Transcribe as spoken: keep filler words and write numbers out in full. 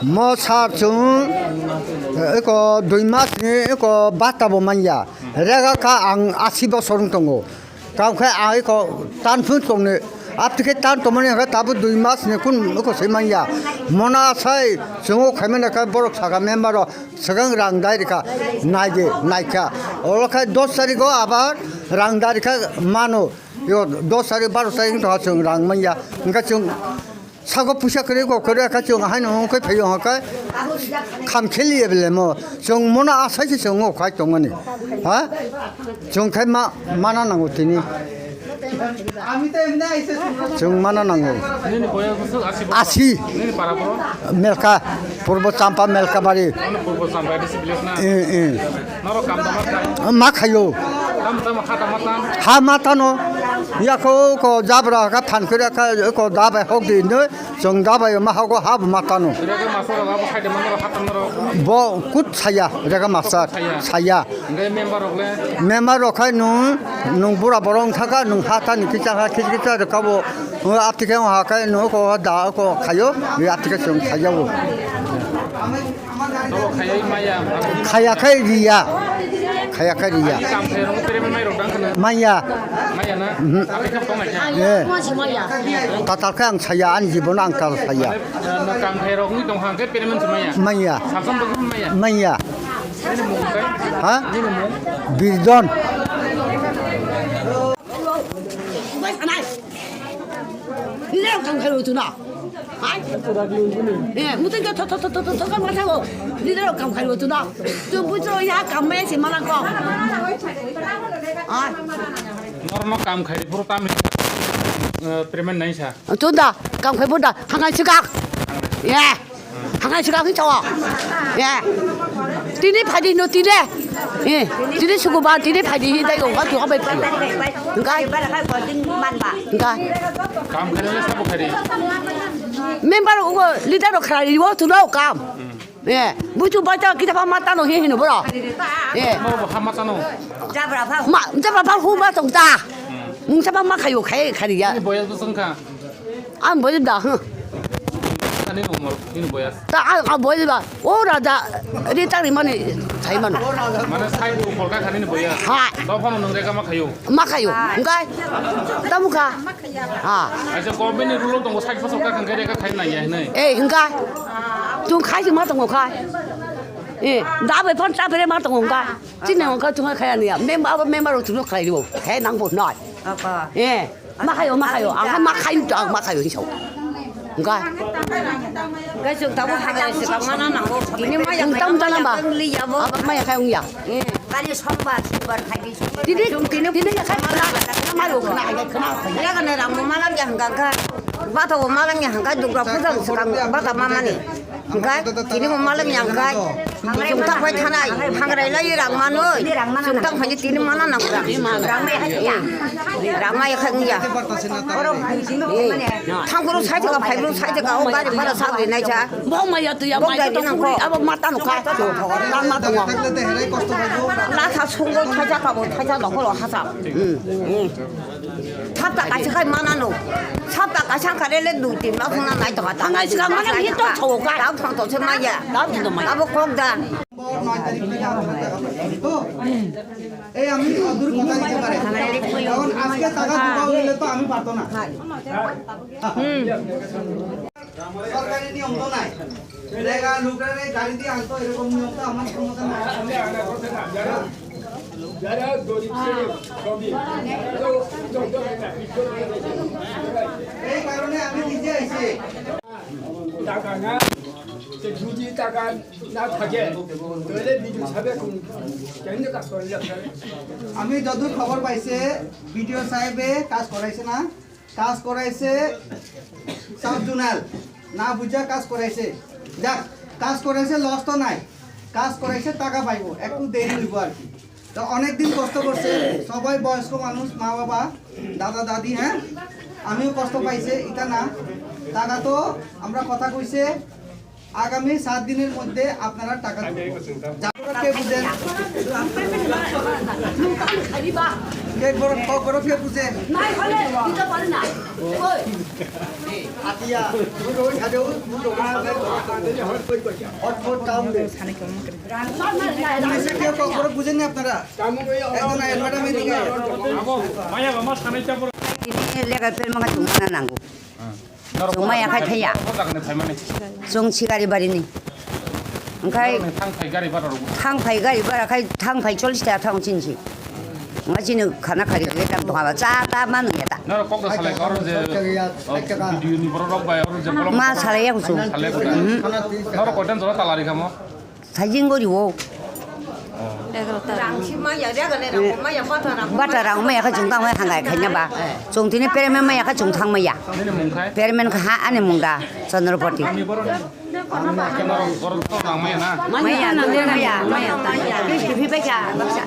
Mo sir chwng, eh, eko dui mas ni eko bata bo manya. Rega kha ang asi bosor wng tongo. Kam khe ang eko tan phung tongne. Apti khe tan tongmani hwnkhe tabuk dui mas ni kun eko se manya. Mona sai chwng o khaimani khe borok saka member rok swkang rang dai rikha. Naidi naikha. Olo khe dos tarik o abar rang dai rikha mano. Yo dos tarik baro tarik wng tongkha chwng rang manya. Hwnkhe chwng Sago puisa kwrwi kok kwrwi kha chwng haino wngkhe phaio hwnkhe kham kheliya belemo chwng mono asai se chwng wngkha tongmani ha chwng khai ma mana nango tini chwng mana nango Nini boyos bwswk asi boso? Asi. Nini para boro? Melka purbo champa melka bari Ano purbo champa disi village na? Eh, eh. Norok kam tama khai? Ma khayo. Tam tam ha tama tam? Ha ma tano. Yako ko jabra ka phan kura ka ko dabai hok di no. Chwng dabai ma hogo ha ma tano. Rega masar rok abo khai de manoro ha tama rok. Bo kut saya rega masar. Saya. Saya. Ngai member rok le? Member rok khai nung nung bura borong thaka nung ha tani kicha ha kis kicha de kabo. Apti khe ha khai nung ko da ko khayo. Apti khe chwng khayo. Abo khayai maya. Khaya khai riya. Khaya khai riya. Kam khairok payment mai rok dang khana. Maya. Maya na? Mhm. Akai kha tongnai kha. Eh. Tatal khe ang saya, ani jibono ang tal saya. Kam khairok ni tong hang khe payment maya. Maya. Samsung bo maya. Maya. Ini mung kai. Ha? Ini mung. Birdon. Nini rok kam khai rw tuna. Hai? Eh, mutin ka thot thot thot thot thot ma thago. Nini rok kam khai rw tuna. Tu bujo ya kam mai se mala ko. Ah. Norno kam khai phuru tam, eh, payment nai sa. Tunda kam khai bunda hangai chikak. Ya. Hangai sika hing chawa. Ya. Tini phaidi no tini. Eh, tini sukubar tini phaidi hi dai ko ka tu ka bai phaidi. Engkai. Engkai. Kam khari le sabo khari. Member ugo leader ro khari wo tu no kam. Eh, buchu bacha kita pa mata no hi hino bro. Eh. No ha mata no. Ma, jabra pa hu ma tong ta. Mung sa pa ma khayo khai khari ya. Ni boyas bosong kha. Ang boyas da, huh. Ani umor, ini boyas. Ta ang, ang boyas da. O raja, ini tang rimani, sai mano. Mana sai bu kolka khani ni boyas. Hai. Tau phano nung reka ma khayo. Ma khayo. Engkai. Tamu kha. Ha. Aisa government ni rule tongo sai phano ka khang reka khai na ya nai. Eh, engkai. Tung khai ma tongo khai. Eh, da be phone ta be ma tongo engkai. Chini engkai tung khai ya. Member, member tu khai ro. Khai nang bo nai. Apa? Eh. Ma khayo, ma khayo, ang ma khayo, ang ma khayo hinso. Engkai. Engkai chwng tabuk hamya se kang mana nango. Tini ma yang tam tam ba. Li ya bo. Aba ma ya khai ung ya. Eh. Kali sombar, sombar khai di. Tini, tini ya khai mana. Khayo khna, khai khna. Ya kana rang mo malang ya hangka. Ba to malang ya hangka dukra puja se kang ba ta ma mani. Hingkai, tini bo malam yang kai. Chwng tak bai thanai, hangrai lai rang manoi. Chwng tak bai tini mana nang rang. Rang mai khai ya. Thang bro sai jaga, phai bro sai jaga, o gari bhara sa ri nai cha. Bo mai ya tu ya, mai tu nang ko. Abo mata no ka. Tan ma tongo. La sa sunggo thaja ka bo, thaja dong ko lo ha sa. Thapta kaisa khai mana no. Thapta kaisa kare le dui tin ma phuna nai to kha. Thangai sika mana hi to tho ka. Dau thang to se maya. Dau thang to maya. Abo kok da. এই আমি অদূর কথা দিতে পারে। কারণ আজকে টাকা দুটো হইলে তো আমি পারতো না। হুম। সরকারি নিয়ম তো নাই। জায়গা লোকের গাড়ি দিয়ে আনতো, এরকম নিয়ম তো আমার ক্ষমতা নাই। এই কারণে আমি নিজে আইছি। টাকা না, সে যদি টাকা না থাকে, তাহলে বিজু সাহেব কোন কেন্দ্রে কাজ করে যাচ্ছে? আমি যতদূর খবর পাইছে, বিডিও সাহেবে কাজ করাইছে না। কাজ করাইছে সাব জোনাল, না বুঝা কাজ করাইছে। যাক, কাজ করাইছে, লস তো নাই, কাজ করাইছে, টাকা পাইবো, একটু দেরি হইব আর কি। তো অনেক দিন কষ্ট করছে সবাই, বয়স্ক মানুষ, মা বাবা, দাদা দাদি, হ্যাঁ, আমিও কষ্ট পাইছে, এটা না। টাকা তো আমরা কথা কইছে, আগামী সাত দিনের মধ্যে আপনারা টাকা দিবেন। জাগ্রত কে বুঝেন? Kokborok, kokborok ke buje. Nai hole, kita pare na. Oi. Atia, budo khade, budo khade. Hot hot kam de. English ke kokborok bujen ni apnara? Ekdom advertisement diye. Abo, maya bama sanai chapur. Ini lega pel manga chungna nangu. Chwng maya khai thaya. Chwng sikari barini. Okhai thang phai gari bara khai thang phai chollish taka thang chinsi. Nga chini khana khari le tam thwa cha ta manu ya ta. Noro kok da salai kor je, video ni borok rok bai or je bolong. Ma salai ya kuchu. Salai ko. Noro koitan jora talari kamo. Saijing gori o. Bata rang maya kha chwng tang maya hangai khaina ba. Chwng tini permen maya kha chwng thang maya. Permen kha ha ani mungda Chandrapati. Maya, maya, maya, maya. Fifty, fifty bai kha baksa.